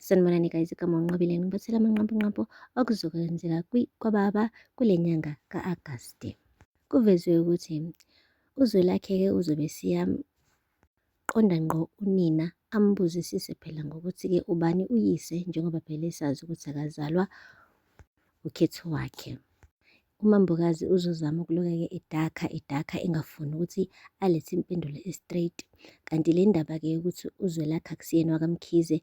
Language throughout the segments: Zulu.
Sanibonani guys, igama uNqobile ngibathela amanqampunqampu okuzokwenzeka kwababa kule nyanga ka-Agasti. Kuvezwe ukuthi uZwelakhe-ke uzobe siyaqonda ngqo unina ambuzisise phela ngokuthi-ke ubani uyise njengoba phela esazi ukuthi akazalwa ukhetho wakhe. UMambokazi uzozama ukulokeke edakha edakha engafuni ukuthi alethe impendulo e-straight. Kanti le ndaba-ke yokuthi uZwelakhe akusiyena wakaMkhize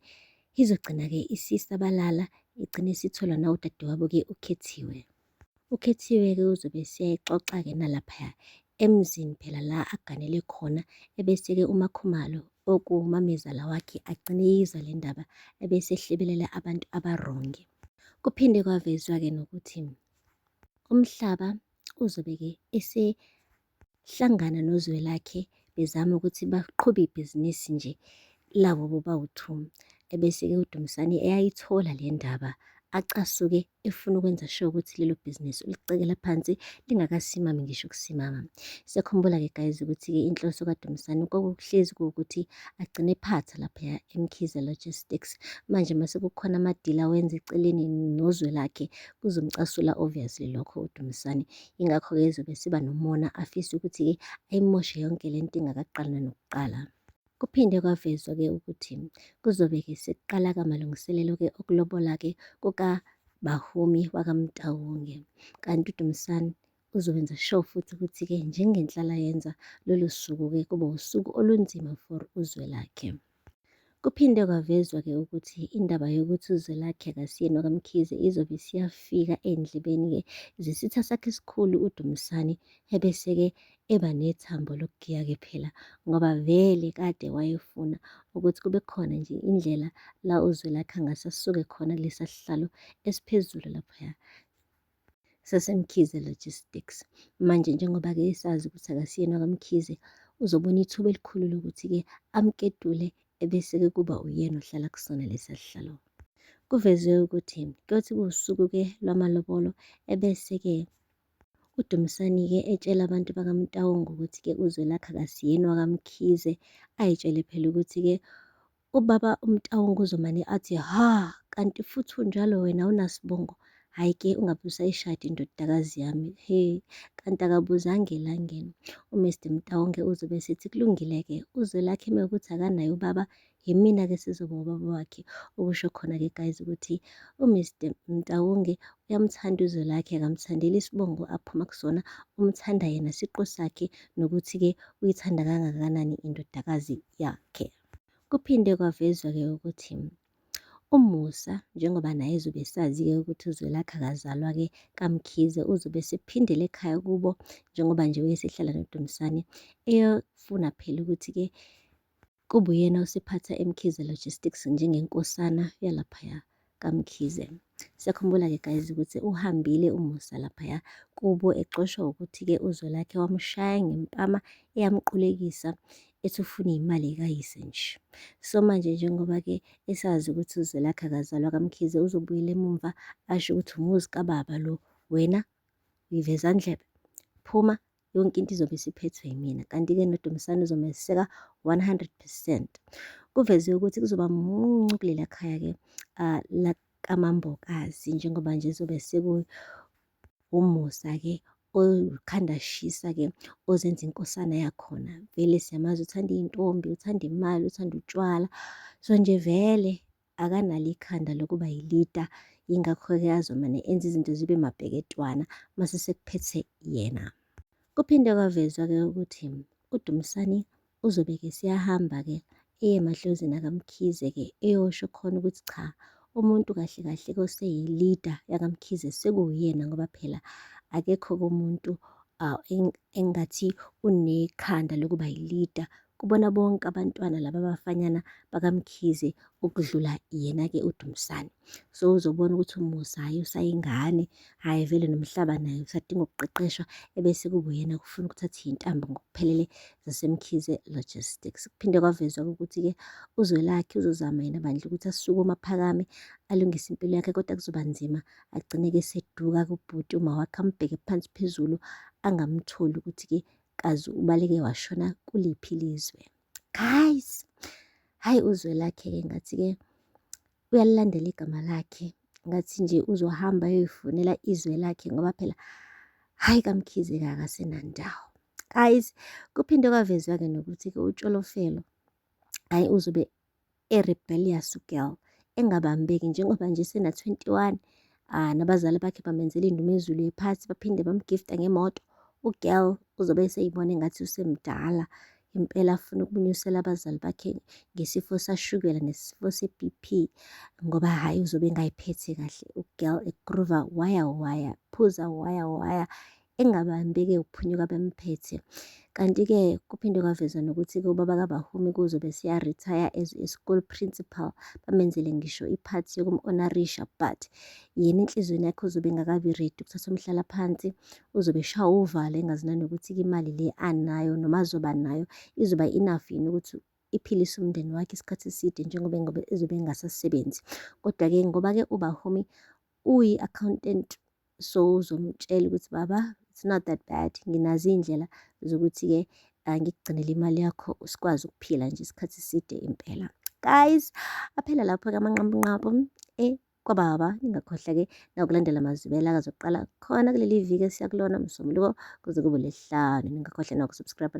izogcina-ke isisabalala igcine isitholwa nawudadewabo-ke uKhethiwe. UKhethiwe-ke uzobe eseyayixoxa-ke nalaphaya emzini phela la aganele khona ebese-ke uMaKhumalo okuwumamezala wakhe agcine eyizwa le ndaba ebese ehlebelela abantu abarongi. Kuphinde kwavezwa-ke nokuthi umhlaba uzobe-ke esehlangana noZwelakhe bezama ukuthi baqhube ibhizinisi nje labo bobawu-two. Ebese-ke uDumisani eyayithola le ndaba acasuke efuna ukwenza sure ukuthi lelo bhizinisi ulicekela phansi lingakasimami ngisho ukusimama. Siyakhumbula-ke guys ukuthi-ke inhloso kaDumisani kwakuhlezi kuwukuthi agcine ephatha laphaya eMkhize Logistics. Manje mase kukhona amadili awenza eceleni nozwe lakhe kuzomcasula obviously lokho uDumisani. Yingakho-ke ezobe siba nomona afise ukuthi-ke ayimoshe yonke le nto ingakaqali nanokuqala. Kuphinde kwavezwa-ke ukuthi kuzobe-ke sekuqala-ke amalungiselelo-ke okulobola-ke kukaBahumi wakaMtawunge. Kanti uDumisani uzowenza sure futhi ukuthi-ke njengenhlala yenza lolu suku-ke kube usuku olunzima for uZwelakhe. Kuphinde kwavezwa-ke ukuthi indaba yokuthi uZwelakhe akasiyena okaMkhize izobe isiyafika ey'ndlebeni-ke zesitha sakhe esikhulu uDumisani ebese-ke eba nethambo lokugiya-ke phela ngoba vele kade wayefuna ukuthi kube khona nje indlela la uZwelakhe angase asuke khona kulesa sihlalo esiphezulu laphaya saseMkhize Logistics. Manje njengoba-ke esazi ukuthi akasiyena okaMkhize, uzobona ithuba elikhulu lokuthi-ke amketule ebese-ke kuba uyena ohlala kusona lesa sihlalo. Kuvezwe ukuthi kuyothi kuwusuku-ke lwamalobolo ebese-ke uDumisani-ke etshela abantu bakaMtaung ukuthi-ke uZwelakhe akasiyena wakaMkhize, ayitshele phela ukuthi-ke Ubaba uMtaung uzomane athi, Ha, kanti futhi unjalo wena awunasibongo. Hhayi ke ungabe usayishada indodakazi yami. He, kanti akabuzanga elangeni. UMr Mtaung uzobe esethi kulungile-ke, uZwelakhe mewukuthi akanaye ubaba, yimina-ke esizoba ubaba wakhe. Okusho khona-ke guys ukuthi uMr Mtaung uyamthanda uZwelakhe, akamthandeli isibongo aphuma kusona, umthanda yena siqu sakhe nokuthi-ke uyithanda kangakanani indodakazi yakhe. Kuphinde kwavezwa-ke ukuthi uMusa njengoba naye ezobe esazi-ke ukuthi uZwelakhe akazalwa-ke kaMkhize uzobe esephindela ekhaya kubo njengoba nje wayesehlala noDumisani eyofuna phela ukuthi-ke kube uyena osephatha eMkhize Logistics njengenkosana yalaphaya kaMkhize. Siyakhumbula-ke guys ukuthi uhambile uMusa laphaya kubo exoshwa ukuthi-ke uZwelakhe wamshaya ngempama eyamqulekisa ethi ufuna imali kayise nje. So manje njengoba-ke esazi ukuthi uZwelakhe akazalwa kaMkhize uzobuyela emumva asho ukuthi umuzi kababa lo wena uyivezandlebe phuma yonke into izobe isiphethwe yimina kanti-ke noDumisani uzomeseka 100 percent. Kuvezwe ukuthi kuzoba muncu kulela khaya-ke uh, lakaMambokazi njengoba nje zobe sekuwumusa-ke okhanda shisa-ke ozenza inkosana yakhona. Vele siyamazi uthanda iy'ntombi, uthanda imali, uthanda utshwala. So nje vele akanalo ikhanda lokuba yilida yingakho-ke azomane enze izinto zibe mapeketwana mase sekuphethe yena. Kuphinde kwavezwa-ke ukuthi uDumisani uzobe-ke seyahamba-ke eye emadlozini akaMkhize-ke eyosho khona ukuthi cha umuntu kahle kahle koseyilida yakaMkhize sekuwuyena ngoba phela akekho komuntu uh, engathi unekhanda lokuba yilida kubona bonke abantwana laba abafanyana bakaMkhize ukudlula yena-ke uDumisani. So uzobona ukuthi uMusa hhayi usayingane, hhayi vele nomhlaba naye usadinga ukuqeqeshwa ebese kuba uyena kufuna ukuthatha iy'ntambo ngokuphelele zaseMkhize Logistics. Kuphinde kwavezwa ukuthi-ke uZwelakhe uzozama yena bandla ukuthi asukume aphakame alungise impilo yakhe kodwa kuzoba nzima agcine-ke eseduka kubhuti uma wakhe ambheke phansi phezulu angamtholi ukuthi-ke kazi ubaleke washona kuliphi ilizwe. Guys, hhayi uZwelakhe-ke ngathi-ke Uyalilandela igama lakhe ngathi nje uzohamba ayoyifunela izwe lakhe ngoba phela hhayi kaMkhize-ke akasenandawo. Guys, kuphinde kwavezwa-ke nokuthi-ke uTsholofelo hhayi uzobe e-rebellious u-girl engabambeki njengoba nje esena-21 ah, nabazali bakhe bamenzela indumezulu yephathi baphinde bamgifta ngemoto. U-girl uzobe eseyibona engathi usemdala impela afuna ukunyusela abazali bakhe ngesifo sashukela nesifo se-BP ngoba hhayi uzobe engayiphethe kahle u-girl egroova waya waya phuza waya waya engabambeki uphunyuka bemphethe. Kanti-ke kuphinde kwavezwa nokuthi-ke ubaba kaBahumi kuzobe seya-retire as a school principal, bamenzele ngisho iphathi yokum-honour-isha but yena enhliziyweni yakhe uzobe engakabi ready ukuthatha umhlalaphansi, uzobe eshawa uvalo engazi nanokuthi-ke imali le anayo noma azoba nayo izoba enough yini ukuthi iphilise umndeni wakhe isikhathi eside njengoba engobe ezobe engasasebenzi. Kodwa-ke ngoba-ke uBahumi uyi-accountant so uzomtshela ukuthi baba it's not that bad nginazo iy'ndlela zokuthi-ke ngikugcinele imali yakho sikwazi ukuphila nje isikhathi eside impela. Guys, aphela lapho-ke amanqampunqampu eh kwababa ningakhohlwa-ke nakulandela amazwibela akazoqala khona kuleli viki esiya kulona Msombuluko kuze kube Lwesihlanu. Ningakhohlwa naku-subscribe.